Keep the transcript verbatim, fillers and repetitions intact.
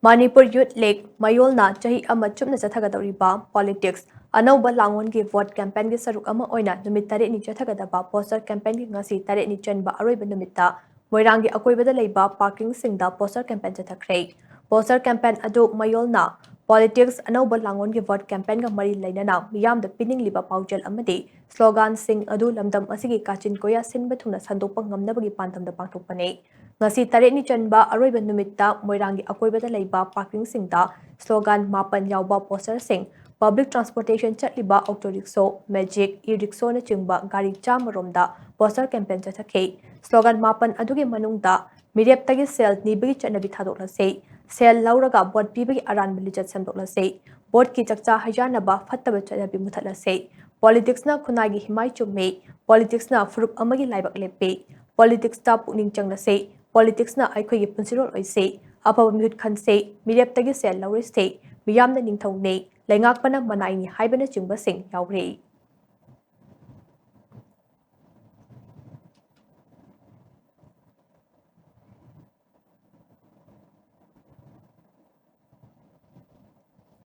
ꯃꯅꯤꯄꯨꯔ ꯌꯨꯠ league ꯃꯌꯣꯜꯅ ꯆꯍꯤ ꯑꯃ ꯆꯨꯞꯅ ꯆꯠꯊꯒꯗꯧꯔꯤꯕ ꯄꯣꯂꯤꯇꯤꯛꯁ ꯑꯅꯧꯕ ꯂꯥꯡꯑꯣꯟꯒꯤ ꯚꯣꯠ ꯀꯦꯝꯄꯦꯟꯒꯤ ꯁꯔꯨꯛ ꯑꯃ ꯑꯣꯏꯅ ꯅꯨꯃꯤꯠ ꯇꯔꯦꯠꯅꯤ ꯆꯠꯊꯒꯗꯕ ꯄꯣꯁꯇꯔ ꯀꯦꯝꯄꯦꯟꯒꯤ ꯉꯁꯤ ꯇꯔꯦꯠꯅꯤ ꯆꯟꯕ ꯑꯔꯣꯏꯕ ꯅꯨꯃꯤꯠꯇ ꯃꯣꯏꯔꯥꯡꯒꯤ ꯑꯀꯣꯏꯕꯗ ꯂꯩꯕ ꯄꯥꯔꯀꯤꯡꯁꯤꯡꯗ ꯄꯣꯁꯇꯔ ꯀꯦꯝꯄꯦꯟ ꯆꯠꯊꯈ꯭ꯔꯦ꯫ ꯄꯣꯁꯇꯔ ꯀꯦꯝꯄꯦꯟ ꯑꯗꯨ ꯃꯌꯣꯜꯅ ꯄꯣꯂꯤꯇꯤꯛꯁ ꯑꯅꯧꯕ ꯂꯥꯡꯑꯣꯟꯒꯤ ꯚꯣꯠ ꯀꯦꯝꯄꯦꯟꯒ ꯃꯔꯤ ꯂꯩꯅꯅ ꯃꯤꯌꯥꯝꯗ ꯄꯤꯅꯤꯡꯂꯤꯕ ꯄꯥꯎꯖꯦꯜ ꯑꯃꯗꯤ ꯁ꯭ꯂꯣꯒꯥꯟꯁꯤꯡ ꯑꯗꯨ ꯂꯝꯗꯝ ꯑꯁꯤꯒꯤ ꯀꯥꯆꯤꯟ ꯀꯣꯌꯥ ꯁꯤꯟꯕ ꯊꯨꯡꯅ ꯁꯟꯗꯣꯛꯄ ꯉꯝꯅꯕꯒꯤ ꯄꯥꯟꯗꯝꯗ ꯄꯥꯡꯊꯣꯛꯄꯅꯤ꯫ ꯉꯁꯤ ꯇꯔꯦꯠꯅꯤ ꯆꯟꯕ ꯑꯔꯣꯏꯕ ꯅꯨꯃꯤꯠꯇ ꯃꯣꯏꯔꯥꯡꯒꯤ ꯑꯀꯣꯏꯕꯗ ꯂꯩꯕ ꯄꯥꯔꯀꯤꯡꯁꯤꯡꯗ ꯁ꯭ꯂꯣꯒꯥꯟ ꯃꯥꯄꯟ ꯌꯥꯎꯕ ꯄꯣꯁꯇꯔꯁꯤꯡ, ꯄꯕ꯭ꯂꯤꯛ ꯇ꯭ꯔꯥꯟꯁꯄꯣꯔꯇꯦꯁꯟ ꯆꯠꯂꯤꯕ ꯑꯣꯇꯣ ꯔꯤꯛꯁꯣ, ꯃꯦꯖꯤꯛ, ꯏ ꯔꯤꯛꯁꯣꯅꯆꯤꯡꯕ ꯒꯥꯔꯤ ꯆꯥꯝꯃ ꯔꯣꯝꯗ ꯄꯣꯁꯇꯔ ꯀꯦꯝꯄꯦꯟ ꯆꯠꯊꯈꯤ꯫ ꯁ꯭ꯂꯣꯒꯥꯟ ꯃꯥꯄꯟ ꯑꯗꯨꯒꯤ ꯃꯅꯨꯡꯗ ꯃꯤꯔꯦꯞꯇꯒꯤ ꯁꯦꯜ ꯅꯤꯕꯒꯤ ꯆꯠꯅꯕꯤ ꯊꯥꯗꯣꯛꯂꯁꯤ, ꯁꯦꯜ ꯂꯧꯔꯒ ꯚꯣꯠ ꯄꯤꯕꯒꯤ ꯑꯔꯥꯟꯕ ꯂꯤꯆꯠ ꯁꯦꯝꯗꯣꯛꯂꯁꯤ, ꯚꯣꯠꯀꯤ ꯆꯥꯛꯆꯥ ꯍꯩꯖꯥꯟꯅꯕ ꯐꯠꯇꯕ ꯆꯠꯅꯕꯤ ꯃꯨꯊꯠꯂꯁꯤ, ꯄꯣꯂꯤꯇꯤꯛꯁꯅ ꯈꯨꯟꯅꯥꯏꯒꯤ ꯍꯤꯃꯥꯏ ꯆꯨꯝꯃꯤ, ꯄꯣꯂꯤꯇꯤꯛꯁꯅ ꯐꯨꯔꯨꯞ ꯑꯃꯒꯤ ꯂꯥꯏꯕꯛ ꯂꯦꯞꯄꯤ, ꯄꯣꯂꯤꯇꯤꯛꯁꯇ ꯄꯨꯛꯅꯤꯡ ꯆꯪꯂꯁꯤ, ꯄꯣꯂꯤꯇꯤꯛꯁꯅ ꯑꯩꯈꯣꯏꯒꯤ ꯄꯨꯟꯁꯤꯔꯣꯜ ꯑꯣꯏꯁꯤ, ꯑꯐꯕ ꯃꯤꯍꯨꯠ ꯈꯟꯁꯤ, ꯃꯤꯔꯦꯞꯇꯒꯤ ꯁꯦꯜ ꯂꯧꯔꯣꯏꯁꯤ, ꯃꯤꯌꯥꯝꯅ ꯅꯤꯡꯊꯧꯅꯤ, ꯂꯩꯉꯥꯛꯄꯅ ꯃꯅꯥꯏꯅꯤ ꯍꯥꯏꯕꯅꯆꯤꯡꯕꯁꯤꯡ ꯌꯥꯎꯔꯤ꯫